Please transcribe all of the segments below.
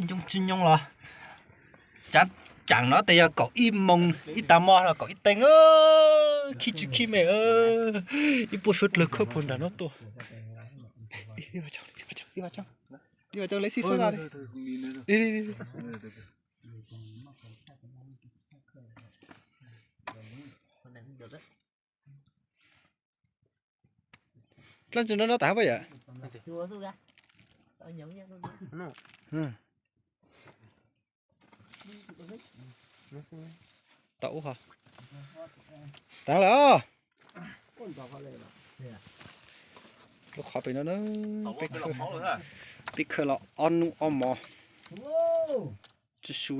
Nyob tsis nyob los, tsaam no tes yog kaum ib moos ib tag hmo los kaum ib teev, khib tsis khib me, ib puab suav dlawg khawb puag nram no tuaj. Ib vas coo, ib vas coo, ib vas coo, ib vas coo, lawv xib xwb no. Dlaab tsi no no tas hab yom? Tau ub ho. Tav lawm. Lub qhov pem no, peb khawb los ob hnub ob mos. Tsis su.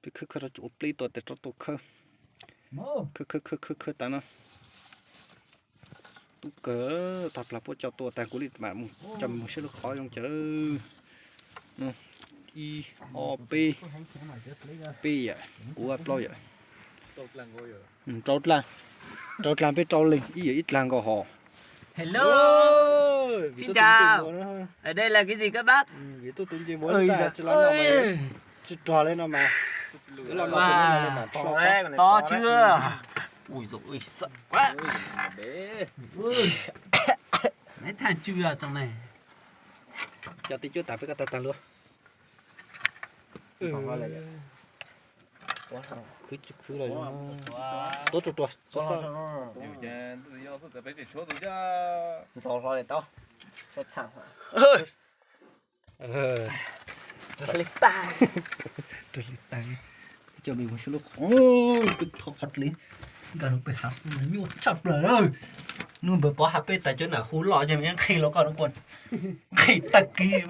Peb khawb khawb rau tsum ua plib tua tes rov tua khawb. Khawb khawb khawb khawb khawb tas no. Tub kawg, tag plag puab coj tua tag kuv li mam mus coj mus saib lub qhov zoo cas. Ib, ob, peb, peb yam, kuv plaub yam. Rau dlaag, rau dlaag peb rau leeg ib yam ib dlaag nkaus hos. Hello. Xin chào. Ở đây là cái gì các bác? Tus nce muag tsis rog li no mas. Wow, to chưa? Ui dồi ôi, sợ quá. Mấy thằng chui vào trong này. Cov tij cuab tas peb koj tag tag luag. Khwv tsis khwv los tuab rua rua. Ntxaus hlo li tau. Coj me mus saib lub qhov, peb thov qhov dleb, nkag rau pem hav xwb mas nyuaj tshaj plaws na. Nub npawg Pov has peb tas cov nam hu loj ces mas yeej nqhis los koj no, nqhis tag kis.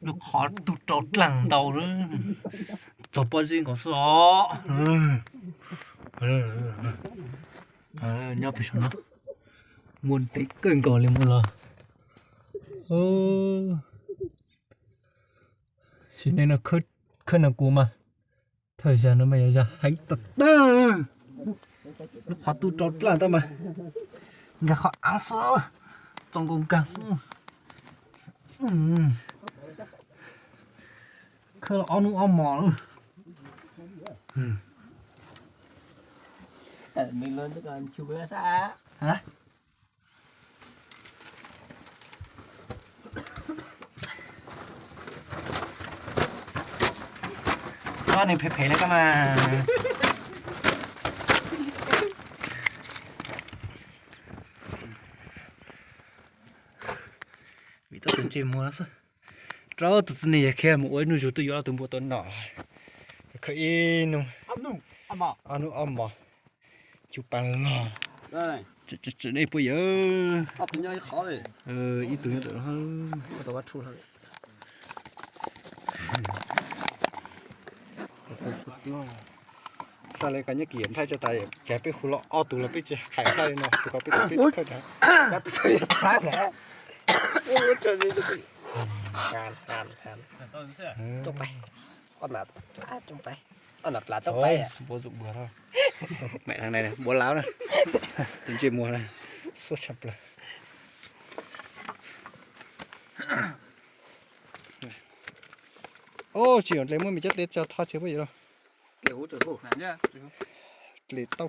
Lub qhov tug rau dlaag ntau, txog pob zeb nkaus xwb os. Nyob pem saum no, muaj ntev kawg nkaus li mus los. Sim neej no khawb no kuv mas, thawj zag no mas yog zag heev tag tag. Lub qhov tug rau dlaag tau mas, nkag qhov aav xwb, txo nkaus nkag xwb. Khawb los ob hnub ob mos lawm. Koj nws phem phem li koj mas. Vim tau tus ntsej muag xwb. Rau tus txiv neej yawg khiav mus ua ib hnub zug twb yuav tus npua tua nom. Khawb ib hnub, ob hnub ob mos, cug pas log. Tseem nej puab yawg, ib tug nyob ntawm no. Xav li koj nyob kis yawm nthaij tso tas, ces peb hu los ob tug los peb tsis hais nthaij li no, tus ko peb tau peb khawb tas. Mem tag nai npua laub na, tus ntsej muag na, xub tshaj plaws. Tsis yog dle muab me cov dle tso tho tsis puab yawg lauj. Dle tau.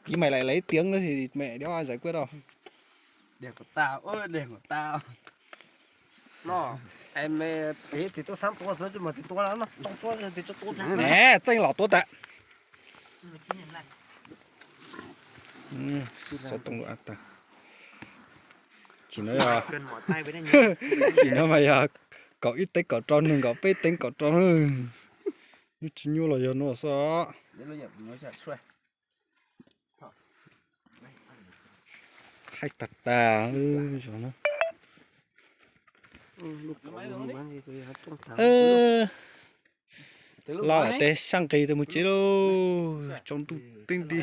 Kiv mày lại lấy tiếng nữa thì mẹ đéo ai giải quyết đâu. Tsis tuaj xav tua xwb, tsis tuaj, tsis tuaj. Txeej los tuaj tas. Tsis no, tsis no mas yog kaum ib teev kaum rau neeg, kaum peb teev kaum rau. Nyuaj tsis nyuaj los yog no xwb. Haib tag tag. Los tes sab nqis tus mus tsev lauj, tsaus ntuj tib nti.